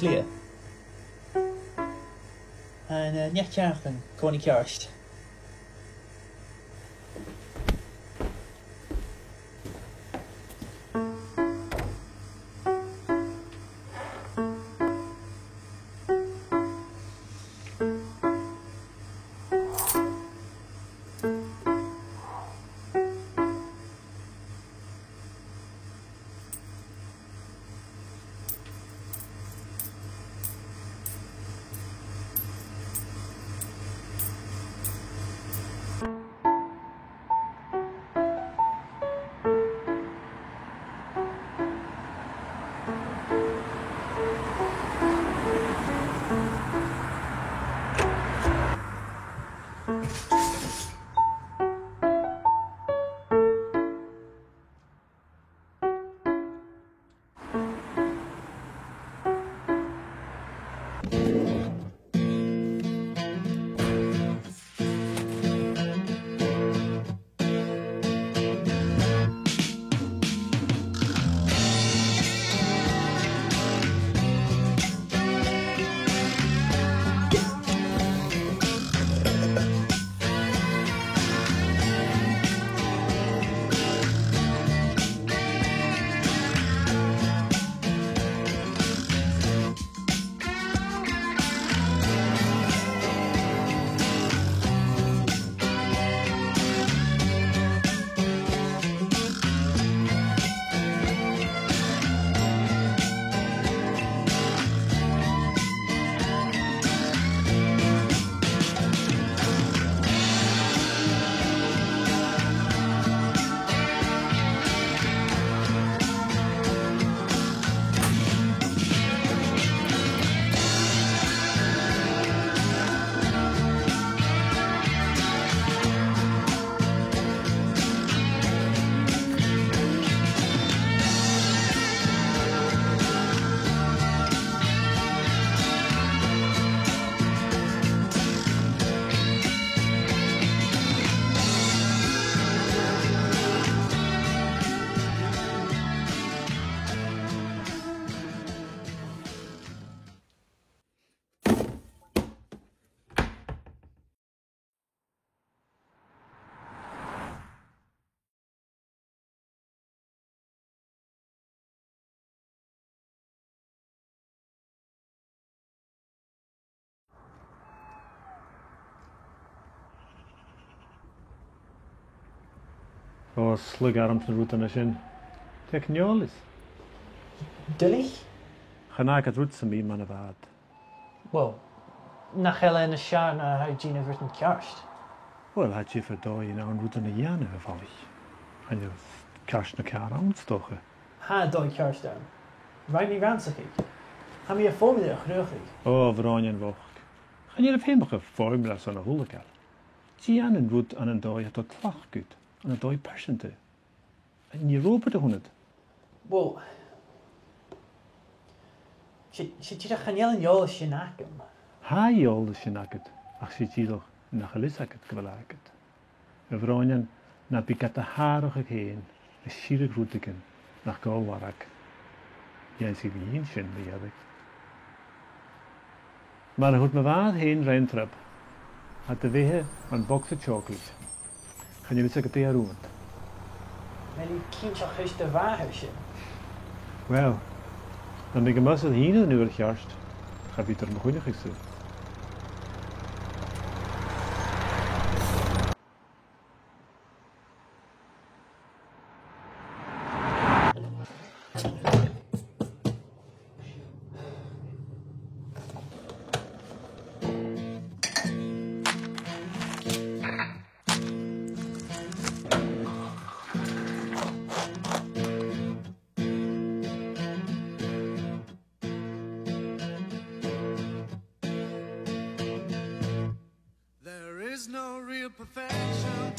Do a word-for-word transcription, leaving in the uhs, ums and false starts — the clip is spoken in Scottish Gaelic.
Cliath. An, eh, neach ceart an-còmhnaidh ceart. Ò, 's lugha ormsa na rudan sin. Teicneòlas. Duilich? Chan fhaigh iad rud sam bith mun a' bhàta. Well, nach eil e nas fheàrr na tha thu a' dèanamh rudan ceart? Well, tha diofar dòighean ann rudan a dhèanamh, a bhalaich. Chan eil ceart no ceàrr ann, 's dòcha. Tha dòigh cheart ann. Rinn mi rannsachadh. Tha mi air formula a chruthachadh. Ò, a bhroinn bhochd. Chan eil feum aca air formula airson a h-uile càil. Dèan an rud ann an dòigh a tha tlachdmhor dhut, ann an dòigh pearsanta. An e robot a th' annad? Well, 's e, 's e dìreach chan eil an eòlas sin agam. Tha an eòlas sin agad, ach 's e dìreach nach eil fhios agad gu bheil e agad. A bhroinn, na bi gad atharrachadh fhèin, a' sireadh rudeigin nach gabh lorg. Dh'ionnsaich mi fhìn sin mu dheireadh. Mar a thuirt mo mhàthair fhèin round trip, tha do bheatha mar bogsa teòclaid. Chan eil fhios agad dè tha romhad. Bheil thu cinnteach thusa do mhàthair sin? Well, nam biodh am bogsa fhèin an uair cheart, cha bhiodar mo chuimhneachadh-sa. There is no real perfection.